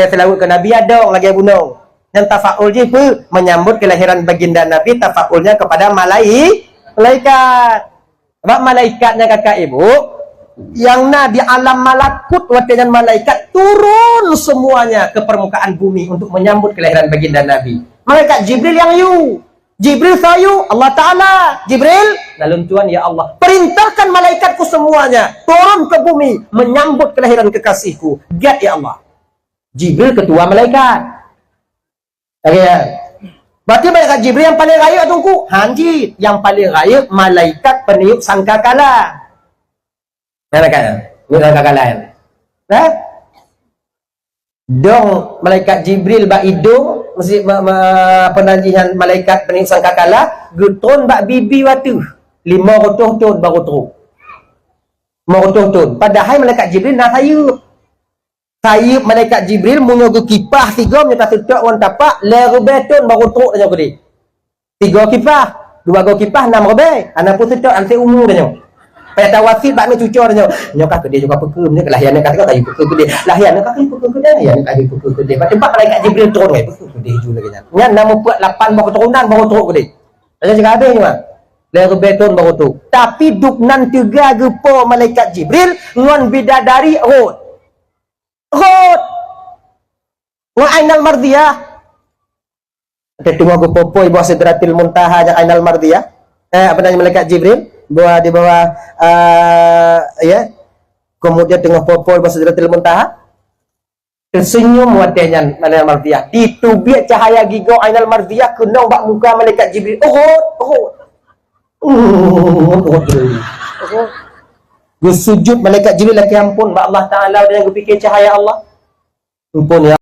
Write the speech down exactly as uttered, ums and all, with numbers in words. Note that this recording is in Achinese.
Seulaweuet keu Nabi adong lagée bunoe. Nyang tafaul jih peue? Menyambut kelahiran baginda Nabi, tafaulnya kepada malai-, malaikat. Sebab malaikat nyang kakak ibu, nyang na di alam malakut watée nyan malaikat turun semuanya ke permukaan bumi untuk menyambut kelahiran baginda Nabi. Malaikat Jibril nyang yue. Jibril soe yue? Allah Taala. Jibril, na lôn tuan, ya Allah. Perintahkan malaikatku semuanya turun ke bumi menyambut kelahiran kekasihku. Gét, ya Allah. Jibril ketua malaikat. Oke, ya. Berarti malaikat Jibril nyang paling rayeuk teungku? Hanjeuet, nyang paling rayeuk malaikat peniup sangkakala. Malaikat, peniup sangkakala. Nah? Dong malaikat Jibril bak idong, mesti ma-, ma-, apa nan jih nyan, malaikat peniup sangkakala, geutron bak bibi wateuh. Lima reutôh thon baru trok. Lima reutôh thon. Padahai malaikat Jibril na sayeup. Sayeup malaikat Jibril meunyoe geukipah sigoe, meunyoe taseutôt ngon tapak, lhèe ribèe thon baru trok tanyoe keudeh. Tiga kipah, dua go kipah, enam ribèe. Hana peue seutôt, ansé umu tanyoe. Payah tawasit bak aneuk cuco tanyoe. Nyoe ka keudeh juga peukeuh, nyoe lahé aneuk ka teuka kayu peukeuh keudeh. Lahé aneuk ka kayu peukeuh keudeh, lahé aneuk ka kayu peukeuh keudeh. Bak teumpat malaikat Jibril turun, eh, peukeuh keudeh ju lagèe nyan. Nyan na mupeue lapan boh keuturonan baru trok keudeh. Tanyoe cit ka habéh nyoe. Lhèe ribèe thon baru trok. Tapi dub nan teuga geupo malaikat Jibril ngon bidadari rhot. Rhot. Ngon Ainal Mardiyah. Teuh teungoh geupo-po di bawah Sidratil Muntaha nyang Ainal Mardiyah. Eh, apa namanya, malaikat Jibril. Di bawah, di bawah, eh, ya. Kemudian teungoh po-po di bawah Sidratil Muntaha. Teuseunyum watèe nyan Ainal Mardiyah. Diteubiet cahaya gigoe Ainal Mardiyah keunong bak muka malaikat Jibril. Rhot, rhot. Rhot, rhot. Geusujut malaikat Jibril lakèe ampôn bak Allah Taala dan geupike cahaya Allah. Ampôn, ya